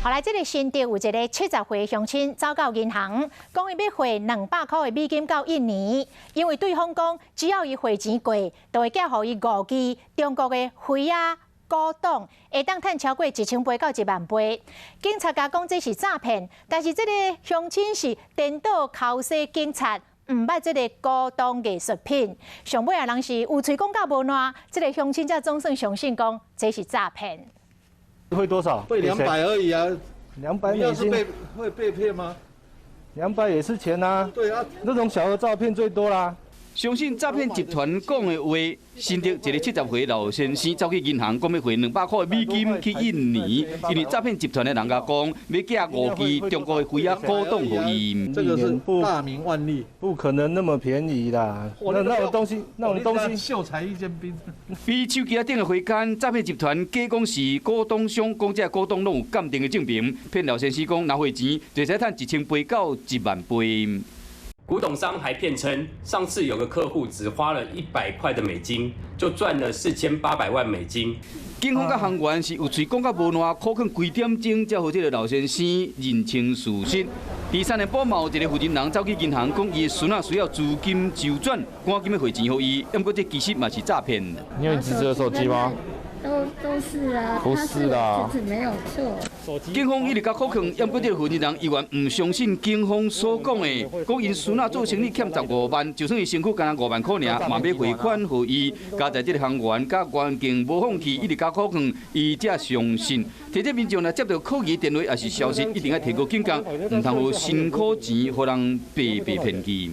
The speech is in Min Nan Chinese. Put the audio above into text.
後來，這个新竹有一个70歲鄉親走到銀行，講伊欲匯200箍的美金到印尼，因為對方講只要伊匯錢過，就會寄予伊五支中國的妃仔古董，會當趁超過1000倍到1萬倍。警察共講這是詐騙，但是這个鄉親是顛倒剾洗警察，毋捌這个古董藝術品。上尾仔人是有喙講甲無爛，這个鄉親才總算相信講這是詐騙。匯多少？匯200而已啊。200美金。被會被騙嗎？兩百也是錢啊。對啊，那種小額詐騙最多啦。相信詐騙集團講的話，新竹一个70歲老先生走去銀行，講欲匯200塊的美金去印尼，因為詐騙集團的人共講，欲寄五支中國的妃仔古董予伊。這個是大明萬曆，不可能那麼便宜啦。那種東西，那種東西，秀才遇見兵。比手機仔頂的回間，詐騙集團假講是古董商，講這古董攏有鑑定的證明，騙老先生講若匯錢，就會使趁1000倍到1萬倍。古董商還騙稱，上次有個客戶只花了100塊的美金，就賺了4800萬美金。警方佮行員是有喙講甲無爛，苦勸幾點鐘才予這个老先生認清事實。佇三重埔嘛有一个負責人走去銀行，講伊的孫仔需要資金周轉，趕緊欲匯錢予伊，毋過這其實嘛是詐騙。你有你侄子的手機嗎？都是啊，不是啦，侄子沒有錯。警方一直共苦勸，毋過這個負責人依然毋相信警方所講的，講𪜶孫仔做生意欠15萬，就算伊身軀干焦5萬塊爾，嘛欲匯款予伊。佳哉這个行員佮環境無放棄，一直共苦勸，伊才相信。提醒民眾若接到可疑電話抑是消息，一定愛提高警覺，毋通予辛苦錢予人白白騙去。